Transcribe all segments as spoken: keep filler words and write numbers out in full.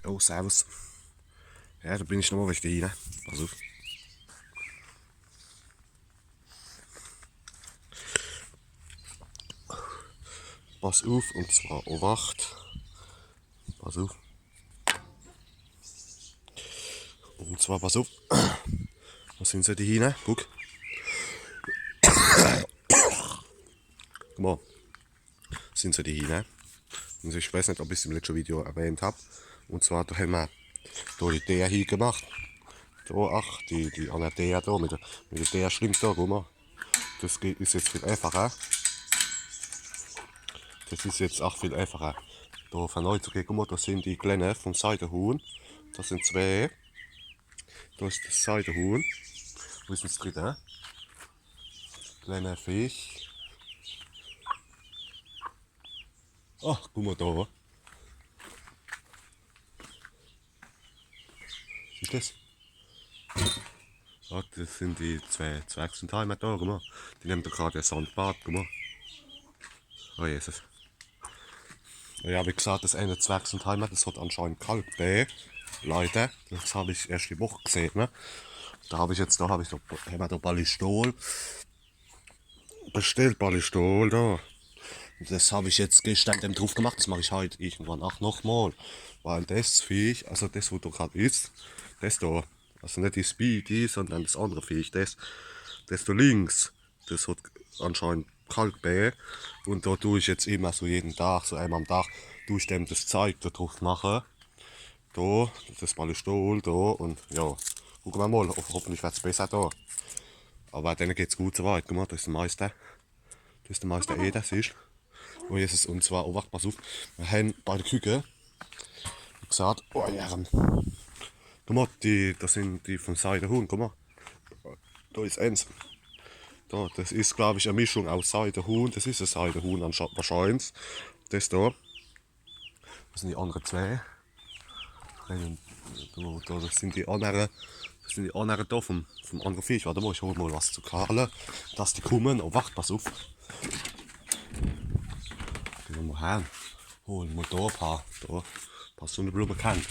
Oh, servus. Ja, do bin ich nochmol richtig hin, ne? Pass uff. Pass uff, un zwar Obacht. Pass uff. Un zwar, pass uff. Wo sin se, die Hiener? Guck. Guck mol. Sin se, die Hiener. Also ich weeß net, ob ich's im letschte Video erwähnt hab. Un zwar, do hämmer do die Deer hiegemacht. Do, ach, die, die anner Deer do, mit de, mit de Deer schwimmt do, guck mol. Des geht, is jetzt viel äfacher. Des is jetzt ach viel äfacher. Do vernei zu gehe, guck mol, des sin die Klenne vum Seidehuhn. Des sin zwee. Do is des Seidehuhn. Wo is dann des dritte? Klenne Viech. Ach, guck mol do. Siehscht des? Ja, des sin die zwee Zwergsundheimer do, guck mol. Die nemme do grad e Sandbad, guck mol. Oh Jesus. Ja, wie gesaat, des eene Zwergsundheimer, des hot anscheinend Kalkbee. Leider. Des hab ich erscht die Woch gesehn, ne? Do hab ich jetzt, do hab ich do, hämmer do Ballistol bestellt, Ballistol do. Des hab ich jetzt geschtern dem druff gemacht, des mach ich heit irgendwann ach nochmol. Weil des Viech, also des, wo do grad is, des do, also net die Speedy, sondern des annere Viech, des, des do links, des hot anscheinend Kalkbee. Un do du ich jetzt immer so jeden Tag, so emol am Tag, du ich dem des Zeig do druff mache. Do, des Ballistol do un ja, gucke mer mol, ho hoffentlich werd's besser do. Awwer denne geht's gut so weit. Guck mol, do is de Meister. Do is de Meister Eder, siehscht? Oh Jesus, un zwar, oh, wart, pass uff. Mer hän bei de Küke, wie gesaat, oh ja, dann, guck mol, die, des sin die vum Seidehuhn, guck mol. Do is eens. Do, des is, glaab ich, e Mischung aus Seidehuhn. Des is e Seidehuhn anscha-, wahrscheinlich. Des do. Wo sin die annere zwee? Do, do, des sin die annere, des sin die annere do vum, vum annere Viech. Wart mol, ich hol mol was zu Karle, dass die kumme. Oh, wart, pass uff. Gehn mer mol her. Hol mol do e paar, do, paar Sunneblumekern.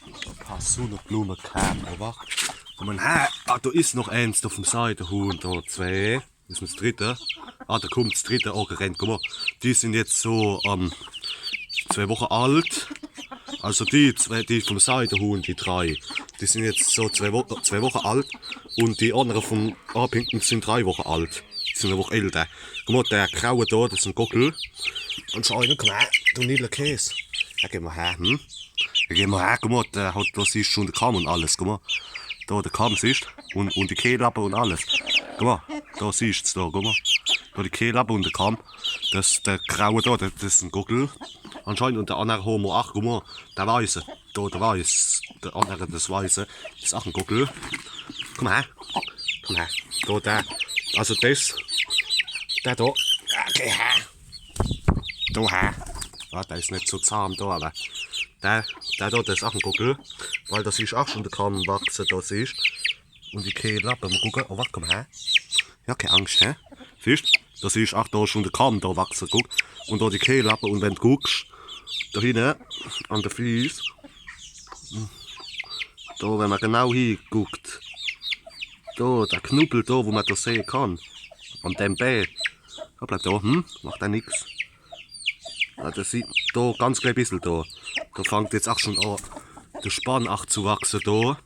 E paar Sunneblumekern, awwer. Kumm mol her. Ah, do is noch eens do vum Seidehuhn, do zwee. Des is des dritte. Ah, do kummt des dritte aagerennt. Guck mol, die sin jetzt so, ähm, zwee Woche alt. Also die zwee, die vum Seidehuhn, die drei, die sin jetzt so zwee, Wo zwee Woche alt. Un die annere vum Orpington sin drei Woche alt. Die sin e Woch älter. Guck mol, de Graue do, des is en Gockel. Anscheinend, guck mol, du Nille Käs. Ja, geh mol her, hm? Ja, geh mol her, guck mol, der hot, do siehscht schun de Kamm un alles, guck mol. Do, de Kamm, siehscht? Un, un die Kehlappe un alles. Guck mol, do siehscht's do, guck mol. Do die Kehlappe un de Kamm. Des, de Graue do, des, des is en Gockel. Anscheinend, un de annere Homo, ach, guck mol, de Weiße. Do, de Weiß. De annere, des Weiße. Des is ach en Gockel. Kumm her. Kumm her. Do, der. Also des. Der do. Okay, her. Do, her. Ja, der is net so zahm do, awwer der, der do, des is ach en Gockel. Weil do siehscht ach schun de Kamm wachse, do siehscht. Un die Kehlappe, mol gucke. Oh, wart, kumm her. Ja, kee Angscht, hä? Siehscht? Do siehscht ach do schun de Kamm do wachse, guck. Un do die Kehlappe, un wenn d' guckscht, do hinne, an de Fieß, do, wenn mer genau hieguckt, do, de Knubbel do, wo mer do sehe kann, an dem Bee, do bleibt do, hm? Macht der nix. Ja, des sieht do ganz klä bissel do. Do fangt jetzt ach schun a, de Spann ach zu wachse do.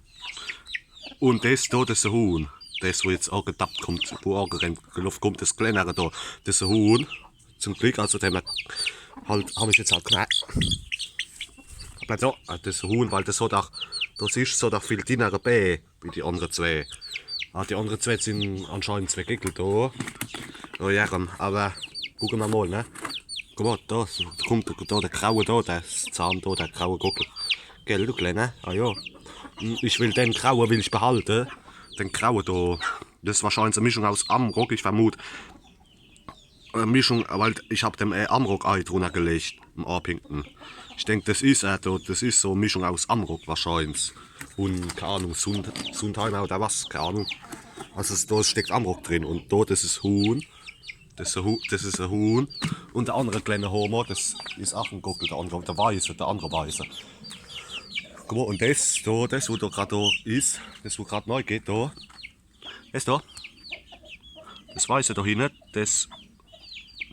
Un des do, des is e Huhn. Des, wo jetzt aagedappt kummt, wo aagerennt, geloff kummt, des klennere do. Des is e Huhn. Zum Glick, also dem halt, hab ich jetzt halt kna-, awwer do, ah, des is e Huhn, weil des hot ach, do siehscht, des hot ach viel dinnere Bee wie die annere zwee. Ah, die annere zwee sin anscheinend zwee Geckel do. Oh ja, kumm, awwer gucke mer mol, ne? Guck mol, do, do kummt do de Graue do, der is zahm do, de graue Gockel. Gell, du Klänner? Ah jo. Hm, ich will de Graue, will ich behalte. De Graue do. Des is wahrscheinlich e Mischung aus Amrock, ich vermut. E Mischung, weil ich hab dem, äh, Amrock-Ei drunner gelegt, em Orpington. Ich denk, des is, äh, do, des is so e Mischung aus Amrock wahrscheinlich. Un, kee Ahnung, Sund-, Sundheimer oder was, kee Ahnung. Also, es, do steckt Amrock drin un do, des is Huhn. Das is e Hu-, das is e Huhn. Un der annere klenne Homo, das is ach en Gockel, der annere, der weiße, der annere weiße. Guck mol, un das do, das, wo do grad do is, das, wo grad nei geht, do. Is do? Das weiße do hinne, das,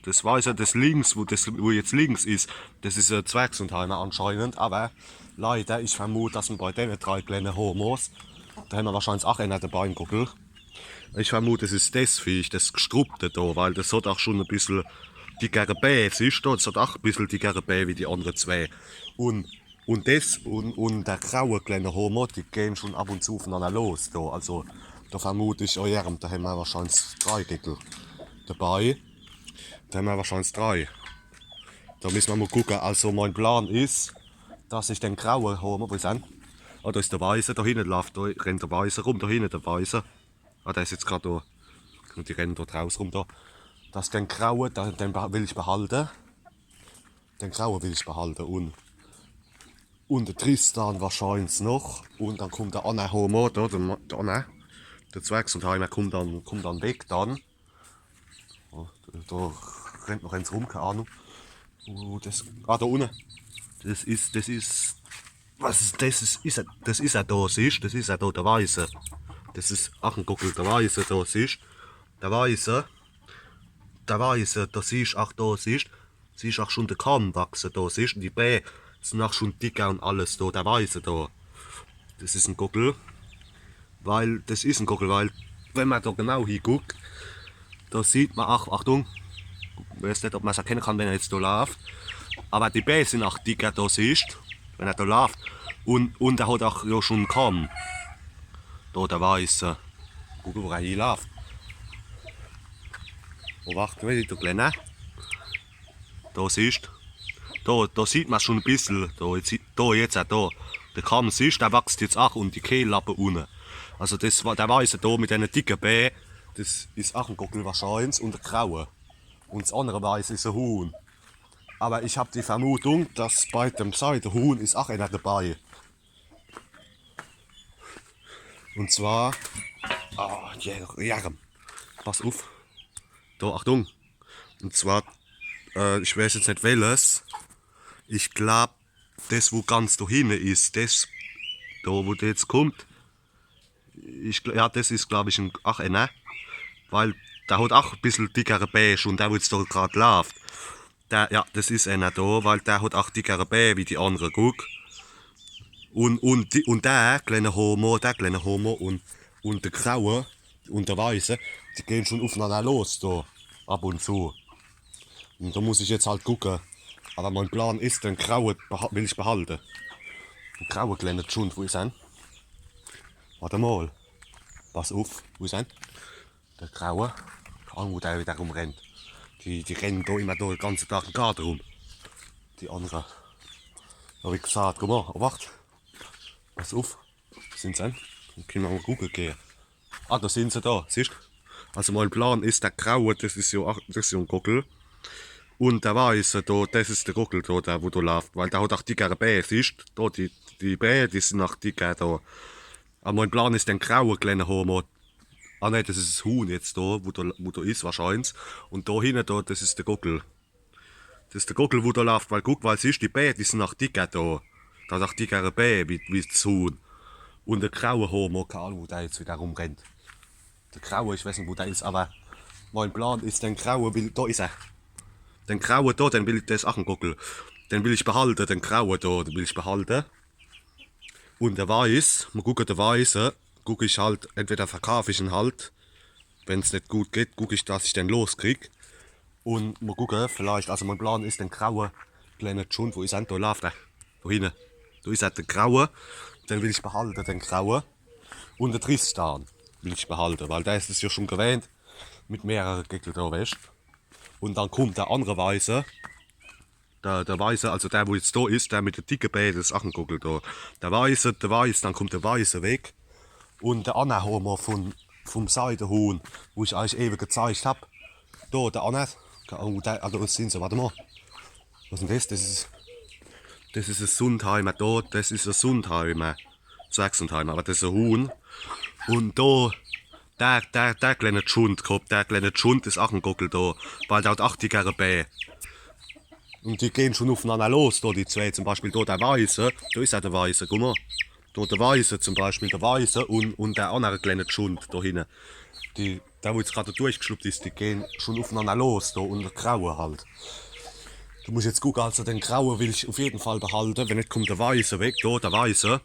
das weiße, das links, wo, das, wo jetzt links is, das is e Zwergsundheimer anscheinend, awwer leider, ich vermut, dass mer bei denne drei klenne Homos, do hämmer wahrscheinlich ach eener dabei, en Gockel. Ich vermut, es is das Viech, das Gestruppte do, weil das hat ach schun e bissel dickere Bää, siehscht du? Das hat ach e bissel dickere Bää wie die annere zwee. Un, un das, un, un der graue klenne Homo, die gehn schun ab un zu ufenanner los do. Also, do vermut ich, oh ja, do hämmer wahrscheinlich drei Geckel dabei. Do hämmer wahrscheinlich drei. Do misse mer mol gucke. Also, mein Plan is, dass ich den graue Homo, wo is er? Ah, do is der Weiße, do hinne laaft, do rennt der Weiße rum, do hinne der Weiße. Ah, der is jetzt grad do. Un die rennen do draus rum do. Das, den graue, den, den beh-, will ich behalte. Den graue will ich behalte. Un, un der Tristan wahrscheinlich noch. Un dann kummt der anner Homo do, der, Ma-, der anner. Der Zwergsundheimer kummt dann, kummt dann weg dann. Oh, do, do rennt noch eens rum, kee Ahnung. Oh, das, ah, do unne. Das is, das is, was is, das is, is er, das is er do, siehscht? Das is er do, der Weiße. Das is ach en Gockel, der Weiße do, siehscht? Der Weiße. Der Weiße, do siehscht, ach do, siehscht? Siehscht ach schun de Kamm wachse do, siehscht? Die Bää sin ach schun dicker un alles do, der Weiße do. Das is en Gockel. Weil, das is en Gockel, weil, wenn mer do genau hieguckt, do sieht mer, ach, Achtung, ich weeß net, ob mer's erkenne kann, wenn er jetzt do laaft. Awwer die Bää sin ach dicker, do siehscht, wenn er do laaft. Un, un er hat ach jo schun Kamm. Do, der Weiße. Guck, wo er hielaaft. Oh, wart, wie du Kleiner. Do siehscht, do, do sieht mer's schun e bissel. Do jetzt, do jetzt ach do. Der Kamm, siehscht, der wachst jetzt ach un die Kehllappe unne. Also das war der Weiße do mit denne dicke Bää. Das is ach en Gockel wahrscheinlich un der graue. Un das annere Weiße is e Huhn. Awwer ich hab die Vermutung, dass bei dem Seidehuhn is ach eener dabei. Un zwar, ah, ja, ja, pass uf. Do, Achtung. Un zwar, äh, ich weeß jetzt net welles. Ich glaab, das, wo ganz do hinne is, das, do, wo der jetzt kummt, ich, gl-, ja, das is, glaab ich, en, ach eener. Weil der hat ach e bissel dickere Bää un der, wo jetzt do grad laaft. Der, ja, das is eener do, weil der hat ach dickere Bää wie die annere, guck. Un, un, die, un der klenne Homo, der klenne Homo un, un der graue un der weiße, die gehn schun ufenanner los do, ab un zu. Un do muss ich jetzt halt gucke. Awwer mein Plan is, den graue beha-, will ich behalte. Den graue klenne Schund, wo is er? Wart mol. Pass uf, wo is er? Der graue. Kee Ahnung, wo der widder rumrennt. Die, die rennen do immer do de ganze Dag im Gaade rum. Die annere. Awwer wie gesaat, guck mol, Obacht. Pass uf. Sin se? Dann kenne mer mol gucke gehe. Ah, do sin se do, siehscht? Also mein Plan is, der graue, das is jo ach, das is jo en Gockel. Un der weiße do, das is der Gockel do, der wo do laaft, weil der hat ach dickere Bää, siehscht? Do, die, die Bää, die sin ach dicker do. Awwer mein Plan is, den graue klenne Homo. Ah ne, das is es Huhn jetzt do, wo do, wo do is wahrscheinlich. Un do hinne do, das is der Gockel. Das is der Gockel, wo do laaft, weil guck, weil siehscht, die Bää, die sin ach dicker do. Der hat ach dickere Bää wie, wie es Huhn. Un der graue Homo, kee Ahnung, wo der jetzt widder rumrennt. Der graue, ich weeß net, wo der is, awwer mein Plan is, den graue will, do is er. Den graue do, den will ich, das is ach en Gockel. Den will ich behalte, den graue do, den will ich behalte. Un der weiß, mol gucke, der weiße, guck ich halt, entweder verkaaf ich en halt, wenn's net gut geht, guck ich, dass ich den loskrieg. Un mol gucke, vielleicht, also mein Plan is, den graue klenne Schund, wo is er? Do laaft er. Do hinne. Do is er, der graue. Den will ich behalte, den graue. Un der Tristan will ich behalte, weil der is es jo schun gewähnt. Mit mehrere Geckel do, weescht. Un dann kummt der annere Weiße. Der, der Weiße, also der, wo jetzt do is, der mit de dicke Bää, das is ach en Gockel do. Der Weiße, der Weiß, dann kummt der Weiße weg. Un der anner Homo vun, vum Seidehuhn, wo ich eich ewe gezeigt hab. Do, der anner. Kee Ahnung, wo der, also, das sin se, wart mol. Was is denn das? Das is, das is e Sundheimer do, das is e Sundheimer. Zwergsundheimer, awwer das is e Huhn. Un do, Der, der, der klenne Schund, guck, der klenne Schund is ach en Gockel do, weil der hat ach dickere Bää. Un die gehn schun uffenanner los, do die zwee, zum Beispiel do der Weiße, do is jo der Weiße, guck mol. Do der Weiße zum Beispiel, der Weiße un, un der annere klenne Schund do hinne. Die, der, wo jetzt grad durchgeschluppt is, die gehn schun uffenanner los, do, un der Graue halt. Du musch jetzt gucke, also den Graue will ich uff jeden Fall behalte, wenn net kummt der Weiße weg, do, der Weiße.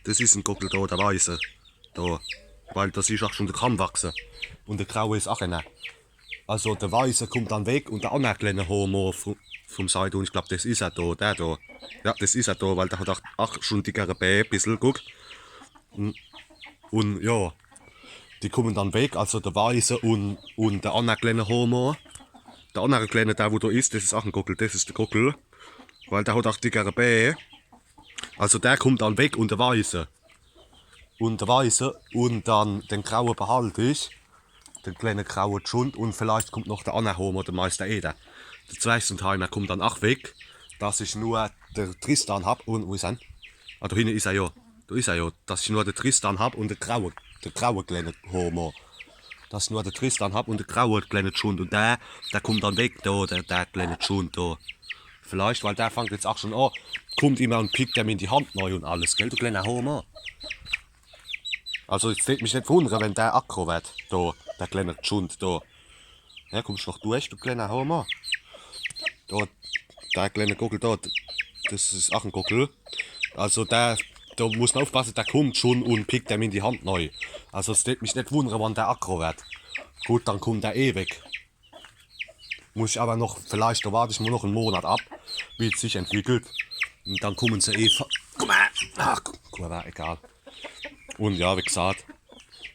Des is en Gockel do, der Weiße. Do. Weil do siehsch ach schun de Kamm wachse. Un der Graue is ach ener. Also der Weiße kummt dann weg un der anner klenne Homo vu-, vum Seidehuhn, ich glaab, des is er do, der do. Ja, des is er do, weil der hat ach, ach schun dickere Bää, bissel, guck. Un, un ja, die kummen dann weg, also der Weiße un, un der anner klenne Homo. Der annere klenne, der wo do is, des is ach en Gockel, des is der Gockel. Weil der hat ach dickere Bää. Also der kummt dann weg un der Weiße. Un der Weiße un dann den Graue behalt ich. Den klenne graue Schund un vielleicht kummt noch der anner Homo, der Meister Eder. Der Zwerg-Sundheimer kummt dann ach weg, dass ich nur de Tristan hab un, wo is er? Ah, do hinne is er jo. Do is er jo. Dass ich nur de Tristan hab un de graue, de graue klenne Homo. Dass ich nur de Tristan hab un de graue klenne Schund. Un der, der kummt dann weg, do, der, der klenne Schund, do. Vielleicht, weil der fangt jetzt ach schun an, kummt immer un pickt em in die Hand nei un alles, gell, du klenner Homo? Also, es deet mich net wunnere, wenn der aggro werd, do, der klenne Schund, do. Ja, kummsch noch durch, du klenner Homo? Do, der klenne Gockel do, des is ach en Gockel. Also, der, do muss mer uffpasse, der kummt schun un pickt em in die Hand nei. Also, es deet mich net wunnere, wann der aggro werd. Gut, dann kummt er eh weg. Muss ich awwer noch, vielleicht, do wart ich mol noch en Monat ab, wie's sich entwickelt. Un dann kummen se eh fa-, guck mol, ach, gu-, guck mol, egal. Un ja, wie gsaat,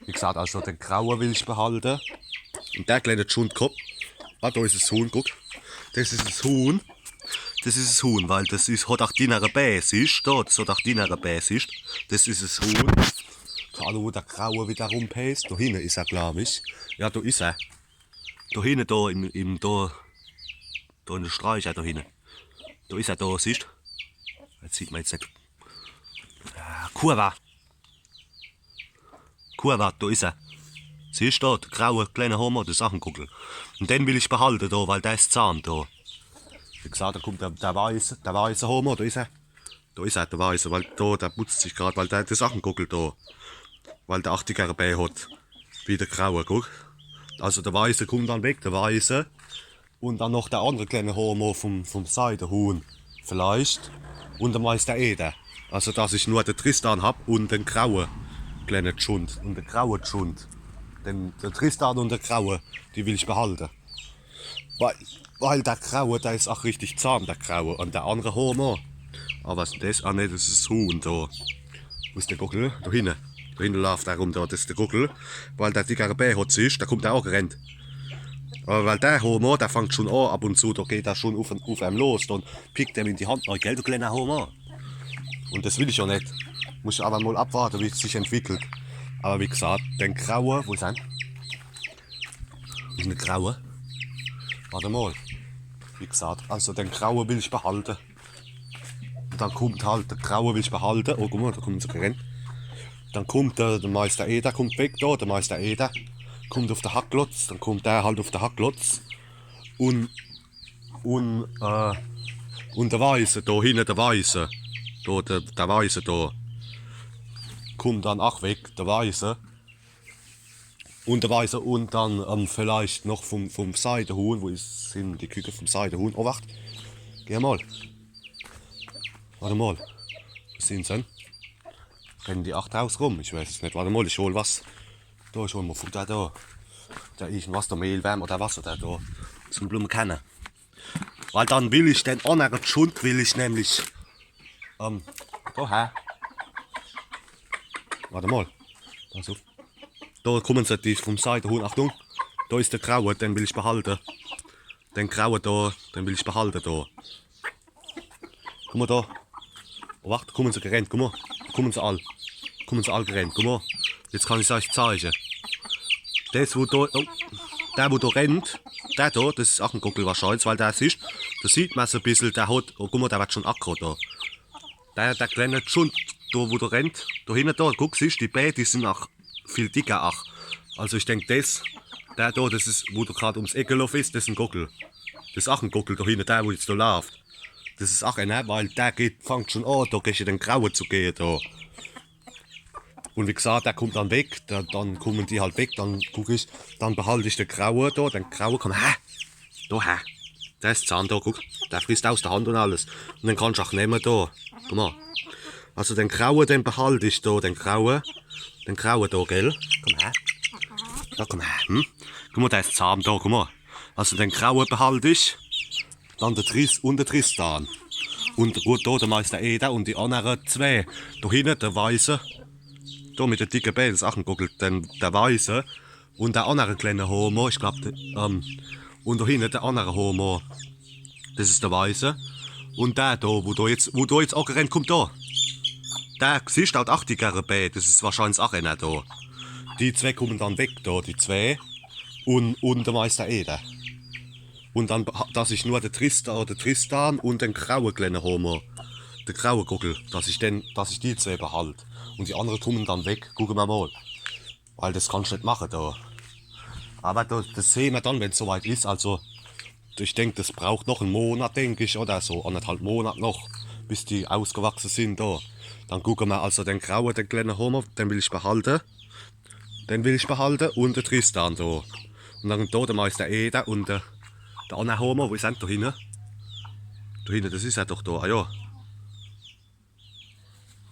wie gsaat, also den Graue will ich behalte. Un der klenne Schundkopp, ah, do is es Huhn, guck. Des is es Huhn. Des is es Huhn, weil des is, hat ach dinnere Bää, siehsch, do, des hat ach dinnere Bää, siehsch. Des is es Huhn. Kee Ahnung, wo der Graue widder rumpeest. Do hinne is er, glaab ich. Ja, do is er. Do hinne, do im, im, do, do in de Sträucher, do hinne. Do is er, do, siehsch? Des sieht mer jetzt net. Ah, Kurwa. Kurwa, do is er. Siehsch do, der graue klenne Homo, des is ach en Gockel. Un den will ich behalte, do, weil der is zahm, do. Wie gsaat, do kummt der, der weiße, der weiße Homo, do is er. Do is er, der Weiße, weil do, der putzt sich grad, weil der, des is ach en Gockel do. Weil der ach dickere Bää hat. Wie der Graue, guck. Also der Weiße kummt dann weg, der Weiße. Un dann noch der annere klenne Homo vum, vum Seidehuhn. Vielleicht. Un der Meister Eder. Also, dass ich nur de Tristan hab un den graue klenne Schund. Un de graue Schund. Den, de Tristan un de Graue, die will ich behalte. Weil, weil der Graue, der is ach richtig zahm, der Graue. Un der annere Homo. Awwer was is denn des? Ah, nee, des is es Huhn do. Wo is der Gockel? Do hinne. Do hinne laaft er rum, do. Des is der Gockel. Weil der dickere Bää hat, siehsch, do kummt er ach gerennt. Awwer weil der Homo, der fangt schun an, ab un zu, do geht er schun uff, uff em los, dann pickt er em in die Hand nei, gell, du klenner Homo? Un des will ich jo net. Muss ich awwer mol abwarte, wie's sich entwickelt. Awwer wie gsaat, den Graue, wo is er? Is en Graue? Wart emol. Wie gsaat, also den Graue will ich behalte. Un dann kummt halt, de Graue will ich behalte. Oh, guck mol, do kummen se gerennt. Dann kummt der, de Meister Eder kummt weg do, de Meister Eder. Kummt uff de Hackklotz, dann kummt der halt uff de Hackklotz. Un, un, äh, un de Weiße, do hinne de Weiße. Do, de, de Weiße do. Kummt dann ach weg, de Weiße. Un de Weiße un dann, ähm, vielleicht noch vum, vum Seidehuhn. Wo is, sin die Küke vum Seidehuhn? Oh, wart. Geh mol. Wart emol. Wo sin se? Rennen die ach drauß rum? Ich weiß es net. Wart emol, ich hol was. Do, ich hol mol Futter do. Do irgendwas, do Mehlwärm oder was oder do. Zum Blummekerne. Weil dann will ich den annere Schund, will ich nämlich, ähm, do her. Wart emol. Pass uff. Do kummen se, die vum Seidehuhn. Achtung. Do is de Graue, den will ich behalte. Den Graue do, den will ich behalte do. Guck mol do. Oh, wart, kummen se gerennt, guck mol. Kummen se all. Kummen se all gerennt, guck mol. Jetzt kann ich's eich zeige. Des, wo do, oh, der, wo do rennt, der do, des is ach en Gockel wahrscheinlich, weil der, siehsch, do sieht mer's e bissel, der hat, oh, guck mol, der werd schun aggro do. Der, der klenne Schund, do, wo do rennt, do hinne do, guck, siehsch, die Bää, die sin ach viel dicker, ach. Also ich denk, des, der do, des is, wo do grad ums Eck geloff is, des is en Gockel. Des is ach en Gockel do hinne, der, wo jetzt do laaft. Des is ach ener, weil der geht, fangt schon an, do gege den Graue zu gehe, do. Un wie gesagt, der kummt dann weg, der, dann kummen die halt weg, dann guck ich, dann behalt ich de Graue do, den Graue, komm her, do her. Der is zahm do, guck, der frisst aus de Hand un alles. Un den kannsch ach nemme do, guck mol. Also den Graue, den behalt ich do, den Graue, den Graue do, gell? Komm her. Do, komm her, hm? Guck mol, der is zahm do, guck mol. Also den Graue behalt ich. Dann de Tris-, un de Tristan. Un gut, do de Meister Eder un die annere zwee. Do hinne de Weiße. Do mit de dicke Bää, des is ach en Gockel, den, de Weiße. Un de annere klenne Homo, ich glaab, de, ähm, un do hinne de annere Homo. Des is de Weiße. Un der do, wo do jetzt, wo do jetzt agerennt kummt, do. Der, siehsch, der hat ach dickere Bää, des is wahrscheinlich ach ener do. Die zwee kummen dann weg, do, die zwee. Un, un de Meister Eder. Un dann, dass ich nur de Tristan, de Tristan un den graue klenne Homo, de graue Gockel, dass ich den, dass ich die zwee behalt. Un die annere kummen dann weg, gucke mer mol. Weil des kannsch net mache do. Awwer do, des sehe mer dann, wenn's so weit is. Also, ich denk, des braucht noch en Monat, denk ich, oder so, annerthalb Monat noch, bis die ausgewachse sin do. Dann gucke mer, also den graue, den klenne Homo, den will ich behalte. Den will ich behalte un de Tristan do. Un dann do de Meister Eder un de, de anner Homo, wo is er dann do hinne? Do hinne, des is er doch do, ah jo.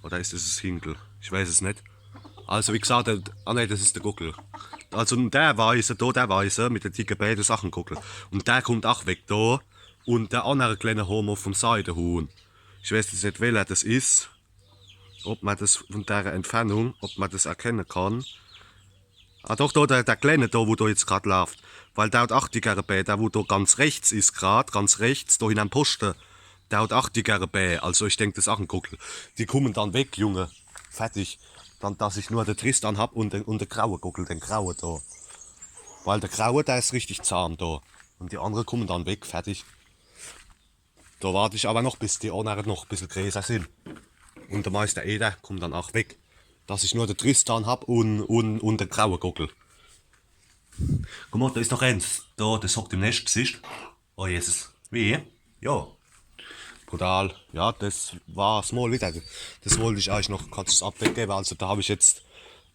Oder is des es Hinkel? Ich weiß es net. Also wie gesagt, der, ah ne, des is de Gockel. Also der Weiße, do der Weiße, mit de dicke Bää, des is ach en Gockel. Un der kummt ach weg do. Un de annere klenne Homo vum Seidehuhn. Ich weiß jetzt net, welcher des is. Ob mer des vun dere Entfernung, ob mer des erkenne kann. Ah doch, do, der, der Klenne do, wo do jetzt grad laaft. Weil der hat ach dickere Bää, der wo do ganz rechts is grad, ganz rechts, do hinnerm Poschte. Der hat ach dickere Bää, also ich denk, des is ach en Gockel. Die kummen dann weg, Junge. Fertig. Dann, dass ich nur de Tristan hab un de, un de graue Gockel, den graue do. Weil de graue, der is richtig zahm do. Un die annere kummen dann weg, fertig. Do wart ich awwer noch, bis die annere noch e bissel greeßer sin. Un de Meister Eder kummt dann ach weg. Dass ich nur de Tristan hab un, un, un de graue Gockel. Guck mol, do is noch eens. Do, des hockt im Nescht, siehsch? Oh Jesus. Wie? Jo. Brutal. Ja, des war's mol widder. Des wollt ich eich noch korz es Update gewwe. Also do hab ich jetzt,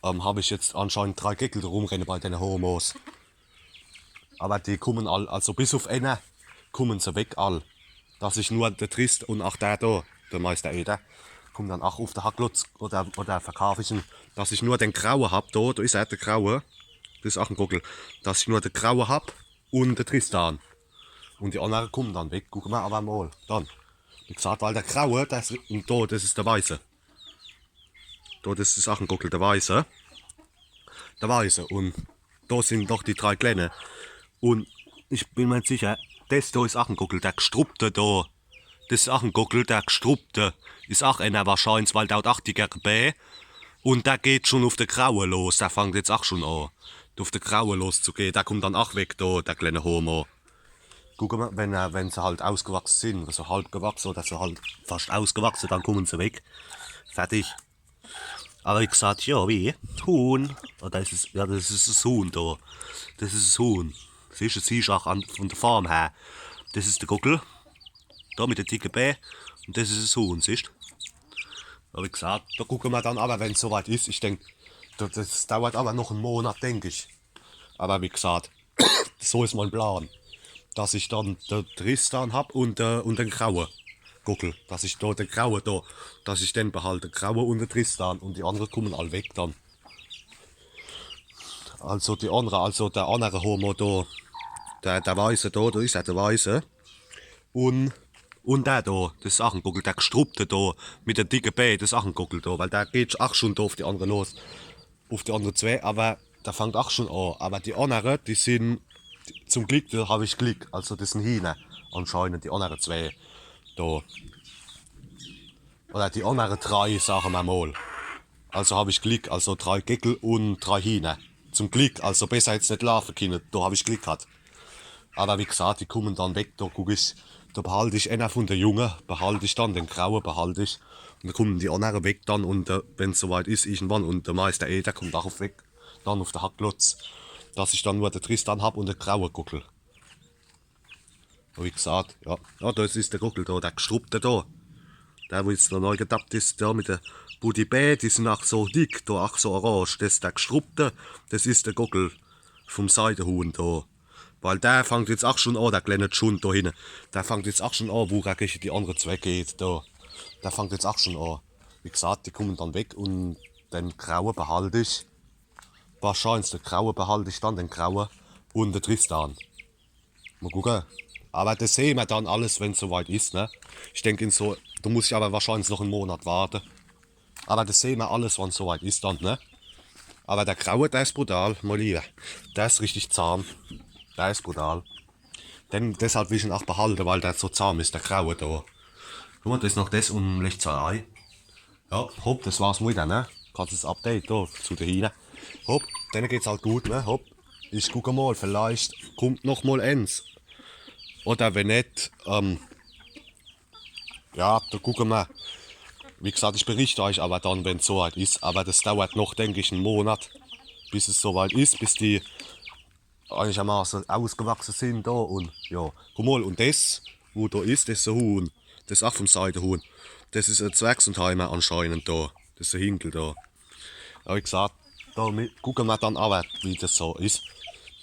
ähm, hab ich jetzt anscheinend drei Geckel do rumrenne bei dene Homos. Awwer die kummen all, also bis uff enner kummen se weg all. Dass ich nur de Trist un ach der do, de Meister Eder, kummt dann ach uff de Hacklotz oder, oder verkaaf ich en, dass ich nur den Graue hab do, do is er, de Graue, des is ach en Gockel, dass ich nur de Graue hab un de Tristan. Un die annere kummen dann weg, gucke mer awwer mol, dann. Wie gesagt, weil de Graue, des, un do, des is de Weiße. Do, des is ach en Gockel, de Weiße. De Weiße. Un do sin doch die drei Klenne. Un ich bin mer net sicher, des do is ach en Gockel, de Gstruppte do. Des is ach en Gockel, de Gstruppte. Is ach enner wahrscheins, weil der hat ach dickere Bää. Un der geht schun uff de Graue los. Der fangt jetzt ach schun an, uff de Graue loszugehe. Der kummt dann ach weg do, de klenne Homo. Gucke mer, wenn er, wenn se halt ausgewachse sin, so halb gewachse oder so halt fascht ausgewachse, dann kummen se weg. Fertig. Awwer wie gesagt, jo, wie? Huhn. Oder is es, ja, des is es Huhn do. Des is es Huhn. Siehsch, des siehsch ach an, vun de Form her. Des is de Gockel. Do mit de dicke Bää. Un des is es Huhn, siehsch? Awwer wie gesagt, do gucke mer dann awwer, wenn's so weit is. Ich denk, do, des dauert awwer noch en Monat, denk ich. Awwer wie gesagt, so is mein Plan. Dass ich dann de Tristan hab un, äh, un den graue Gockel. Dass ich do de Graue do, dass ich den behalt, de Graue un de Tristan. Un die annere kummen all weg dann. Also die annere, also de annere Homo do, de, de Weiße do, do is er, de Weiße. Un, un der do, des is ach en Gockel, de Gstruppte do, mit de dicke Bää, des is ach en Gockel do, weil der geht ach schun do uff die annere los. Uff die annere zwee, awwer der fangt ach schun an. Awwer die annere, die sin, zum Glick, do hab ich Glick. Also des sin Hiener anscheinend, die annere zwee do. Oder die annere drei, sage mer mol. Also hab ich Glick, also drei Geckel un drei Hiener. Zum Glick, also besser hätt's net laafe kenne, do hab ich Glick gehat. Awwer wie gesagt, die kummen dann weg, do guck ich, do behalt ich enner vun de Junge, behalt ich dann, den Graue behalt ich. Un do kummen die annere weg dann un, äh, wenn's so weit is, irgendwann, un de Meister Eder kummt ach uff weg. dann uf de Hackklotz, dass ich dann nur de Tristan hab un de graue Gockel. Un wie gesagt, ja, ja, das is de Gockel do, de gstruppte do. Der, wo jetzt do nei gedappt is, do mit de Budibä, die sin ach so dick, do ach so orange. Das, de gstruppte, das is de Gockel vum Seidehuhn do. Weil der fangt jetzt ach schun an, de klenne Schund do hinne. Der fangt jetzt ach schun an, wo er gege die annere zwee geht do. Der fangt jetzt ach schun an. Wie gesagt, die kummen dann weg un den graue behalt ich. Wahrscheinlich de graue behalt ich dann, den graue un de Tristan. Mol gucke. Awwer das sehn mer dann alles, wenn's so weit is, ne? Ich denk, in so, do muss ich awwer wahrscheinlich noch en Monat warte. Awwer das sehn mer alles, wann's so weit is dann, ne? Awwer de graue, der is brutal, mei Liewer. Der is richtig zahm. Der is brutal. Den, deshalb will ich en ach behalte, weil der so zahm is, de graue do. Guck mol, das is noch das un legt sei Ei. Ja, hopp, das war's mol widder, ne? Kurzes Update do zu de Hiehner. Hopp, denne geht's halt gut, ne? Hopp, ich gucke mol, vielleicht kummt noch mol ens. Oder wenn net, ähm, ja, do gucke mer. Wie gesagt, ich bericht eich awwer dann, wenn's so weit is. Awwer das dauert noch, denk ich, en Monat, bis es so weit is, bis die einigermaße ausgewachse sin do. Un ja, guck mol, un das, wo do is, das is e Huhn. Das is ach vum Seidehuhn. Das is e Zwergsundheimer anscheinend do. Das is e Hinkel do. Awwer wie gesagt, do mi-, gucke mer dann awwer, wie das so is.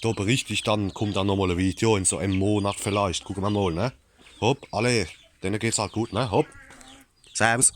Do bericht ich dann, kummt dann noch mol e Video in so em Monat vielleicht. Gucke mer mol, ne? Hopp, alla, denne geht's halt gut, ne? Hopp. Servus.